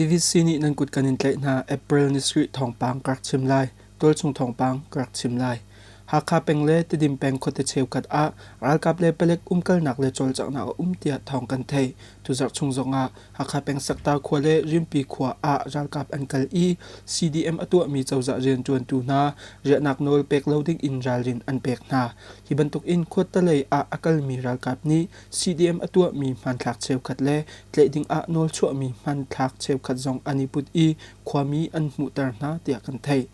CVC nih nan kut kan in tlaih hna. April ni sarih thawngpang ka rak chim lai. Tualchung thawngpang ka rak chim lai. Hakha peng le Tedim peng khuate cheukhat ah ralkap le palek umkalnak le cawlcanghnak a um tiah thawng kan theih. Tuzarh chung zongah Hakha peng Sakta khua le Rimpi khua ah ralkap an kal i CDM a tuahmi cozah rianṭuantu hna riahnak nawl pek lo ding in ralrin an pek hna. Hi bantuk in khuatalei ah a kalmi ralkap nih CDM a tuahmi hmanthlak cheukhat le tlaih ding ah nawl chuahmi hmanthlak cheukhat zong an i put i khuami an hmuhter hna tiah kan theih.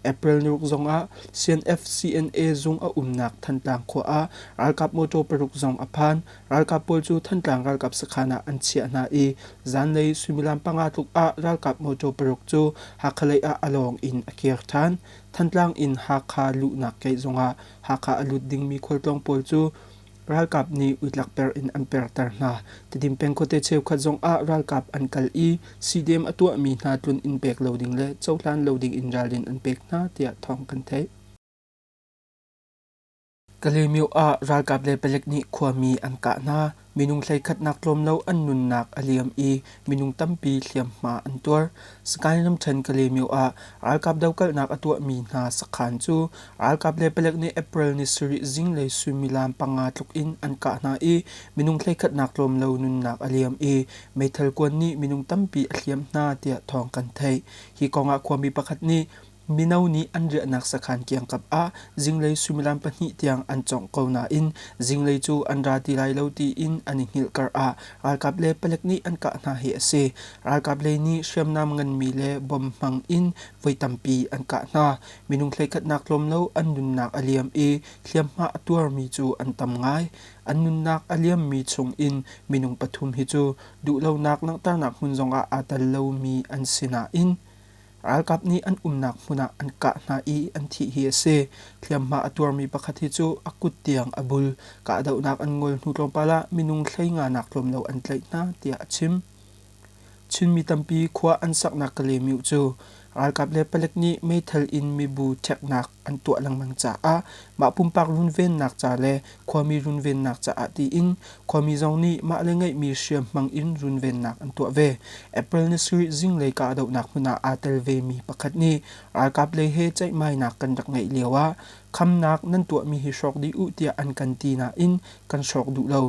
April ni ruk zongah CNF CNA zung a umnak Thantlang khua ah ralkap motor paruk zong a phan. Ralkap pawl cu Thantlang ralkap sakhan ah an chiah hna i zanlei suimilam panga tluk ah ralkap motor paruk cu Hakha lei ah a lawng in a kir ṭhan. Thantlang in Hakha luhnak keih zongah Hakha a lut dingmi khualtlawng pawl cu Ralkap nih uitlak per in an perter hna. Tedim peng khuate cheukhat zongah ralkap an kal i CDM a tuahmi hna tlun inn pek lo ding le cohlan lo ding in ralrin an pek hna tiah thawng kan theih. Kalaymyo ah ralkap le palek nih khuami an kah hna. Minung hleikhatnak tlawm lo an nunnak a liam i minung tampi hliamhma an tuar. Sagaing ramṭhen Kalaymyo ah ralkap dokalhnak a tuahmi hna sakhan cu Ralkap le palek nih April ni sarih zinglei suimilam panga tluk in an kah hna i minung hleikhatnak tlawm lo nunnak a liam i meithal kuan nih minung tampi a hliam hna tiah thawng kan theih. Hi kong ah khuami pakhat nih mino nih an riahnak sakhan kiangkap ah zinglei suimilam pahnih tiang an cawngh ko nain zinglei cu an ra ti lai lo tiin an i hngilh kar ah ralkap le palek nih an kah hna hi a si. Ralkap lei nih hriamnam nganmi le bom hmang in voi tampi an kah hna. Minung hleikhatnak tlawm lo an nunnak a liam i hliamhma a tuarmi cu an tam ngai. An nunnak a liammi chung in minung pathum hi cu duhlonak langhternak hmun zongah aa tel lomi an si nain ralkap nih an umnak hmun ah an kah hna i an thih hi a si. Hliamhma a tuarmi pakhat hi cu a kut tiang a bul. Kahdohnak an ngol hnu tlawmpal ah minung hleinga nak tlawm lo an tlaih hna tiah a chim. Chinmi tampi khua an saknak Kalaymyo cu ralkap le palek nih meithal in mibu ṭheknak an tuah lengmang caah mah pumpak runvennak ca le khuami runvennak caah tiin khuami zong nih mah le ngeihmi hriam hmang in runvennak an tuah ve. April ni sarih zinglei kahdohnak hmun ah aa tel vemi pakhat nih ralkap lei he ceihmainak kan rak ngeih lio ah khamnak nan tuahmi hi hrawk dih u tiah an kan ti nain kan hrawk duh lo.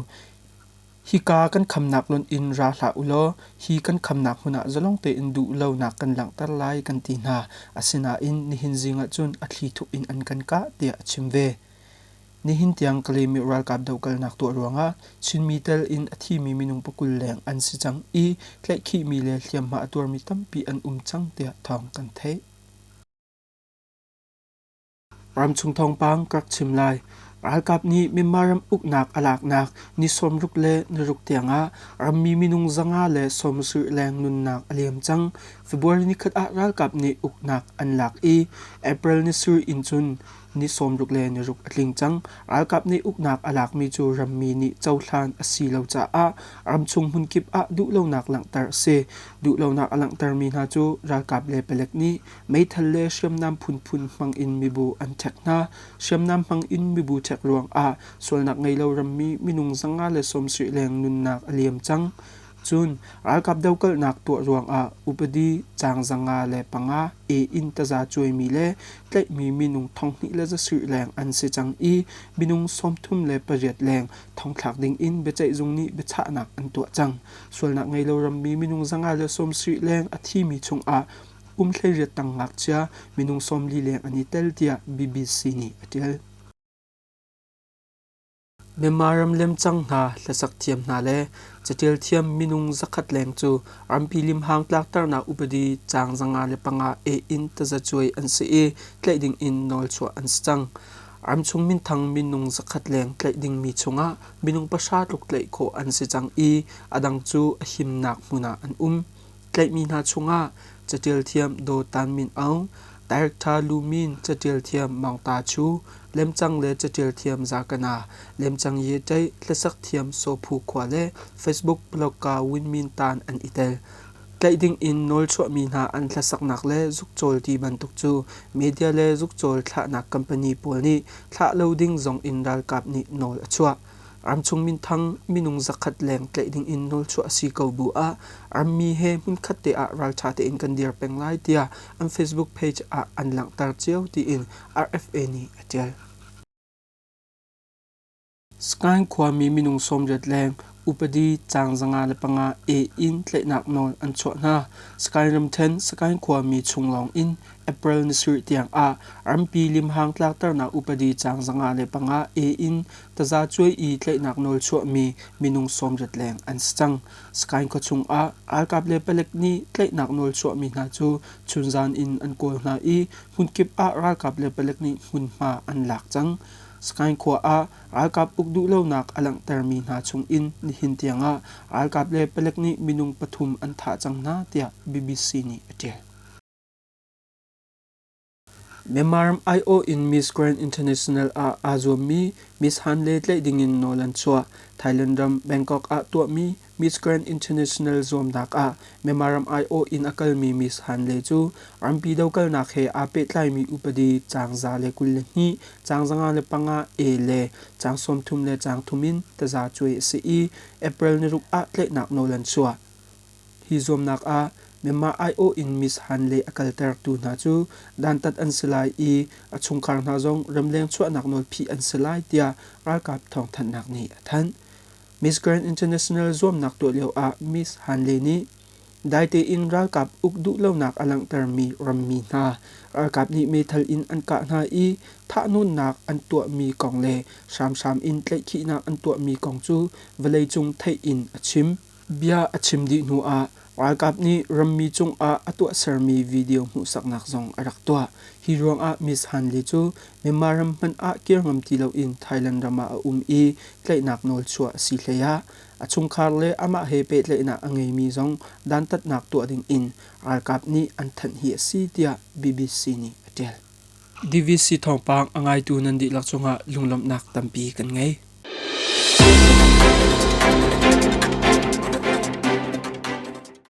Hika kan khamnak lonh in ra hlah u law hi kan khamnak hmun ah zalong tein duh lonak kan langhter lai kan ti hna. Asinain nihin zing ah cun a thlithup in an kan kah tiah a chim ve. Nihin tiang Kalaymyo ralkap dohkalnak tuah ruangah Chinmi tel in a thimi minung pakul leng an si cang i tlaihkhihmi le hliamhma a tuarmi tampi an um cang tiah thawng kan theih. Ramchung thawngpang ka rak chim lai. Ralkap nih Myanmar ram uknak a laknak ni sawmruk le niruk tiangah rammi minung 170 leng nunnak a liam cang. February nikhat ah ralkap nih uknak an lak i April ni sarih in cun ni sawmruk le niruk a tling cang. Ralkap nih uknak a lakmi cu rammi nih cohlan a si lo caah ramchung hmunkip ah duhlonak langhter a si. Duhlonak a langhtermi hna cu ralkap le palek nih Meithal le hriamnam phunphun hmang in mibu an ṭhek hna. Hriamnam hmang in mibu ṭhek ruangah sualnak ngei lo rammi minung 170 leng nunnak a liam cang. Cun ralkap dokalhnak tuah ruangah upadi caang 105 A in taza cuaimi le tlaihmi minung 2,100 leng an si cang i minung 38 leng thongthlak ding in biaceihzung nih biachahnak an tuah cang. Sualnak ngei lo rammi minung 170 leng a thimi chungah Kum 18 tang ngakchia minung 40 leng an i tel tiah BBC nih a ṭial. Myanmar ram lemcang hna, hlasak thiam hna le caṭial thiam minung zakhat leng cu rampi limhang tlakternak upadi caang 105 A in tazacuai an si i tlaih ding in nawlchuah an si cang. Ramchung minthang minung zakhat leng tlaih dingmi chungah minung pahra tluk tlaih khawh an si cang i a dang cu a himnak hmun ah an um. Tlaihmi hna chungah caṭial thiam Daw Tan Min Aung, Director Lu Min, caṭial thiam Maung Ta Chu, lemcang le caṭial thiam Za Kana, lemcang Ye Ṭaih, hlasak thiam Saw Phu Khua le Facebook blogger Win Min Tan an i tel. Tlaih ding in nawlchuahmi hna an hlasaknak le zukcawl ti bantuk cu media le zukcawl thlahnak company pawl nih thlah lo ding zong in ralkap nih nawl a chuah. Ramchung minthang minung zakhat leng tlaih ding in nawlchuah a si ko bu ah rammi he hmunkhat te ah ralṭha tein kan dir peng lai tiah an Facebook page ah an langhter cio tiin RFA nih a ṭial. Sagaing khuami minung 80 leng upadi caang 505 A in tlaihnak nawl an chuah hna. Sagaing ramṭhen Sagaing khuami chung lawng in April ni sarih tiang ah rampi limhang tlakternak upadi caang 505 A in tazacuai i tlaihnak nawl chuahmi minung 80 leng an si cang. Sagaing khuachung ah ralkap le palek nih tlaihnak nawl chuahmi hna cu chunzan in an kawl hna i hmunkip ah ralkap le palek nih hmunhma an lak cang. Sagaing khua ah ralkap uk duhlonak a langhtermi hna chungin nihin tiangah ralkap le palek nih minung pathum an thah cang hna tiah BBC nih a ṭial. Myanmar ram aiawh in Miss Grand International ah aa zuammi Miss Han le tlaih dingin nawl an chuah. Thailand ram Bangkok ah tuahmi Miss Grand International zuamnak ah Myanmar ram aiawh in a kalmi Miss Han Le cu rampi dokalnak he aa pehtlaimi upadi caang 122, caang 105 A le caang 30 le caang thum in taza cuai a si i April ni ruk ah tlaihnak nawl an chuah. Hi zuamnak ah Myanmar aiawh in Miss Han Le a kaltertu hna cu dantat an si lai i a chungkhar hna zong ramleng chuahnak nawl phih an si lai tiah ralkap thawngthanhnak nih a thanh. Miss Grand International zuamnak tuah lioah Miss Han Le nih dai tein ralkap uk duhlonak a langhtermi rammi hna ralkap nih meithal in an kah hna i thahnawnnak an tuahmi kong le hramhram in tlaihkhihnak an tuahmi kong cu vawleicung theih in a chim. Bia a chim dih hnuah ralkap nih rammi cungah a tuahsermi video hmuhsaknak zong a rak tuah. Hi ruangah Miss Han Le cu Myanmar ram hmanh ah kir ngam ti loin Thailand ram ah a um i tlaihnak nawl chuah a si hlei ah a chungkhar le amah he pehtlaihnak a ngeimi zong dantatnak tuah ding in ralkap nih an thanh hi a si tiah BBC nih a ṭial. DVC thawngpang a ngaitu nan dihlak cungah lunglawmhnak tampi kan ngei.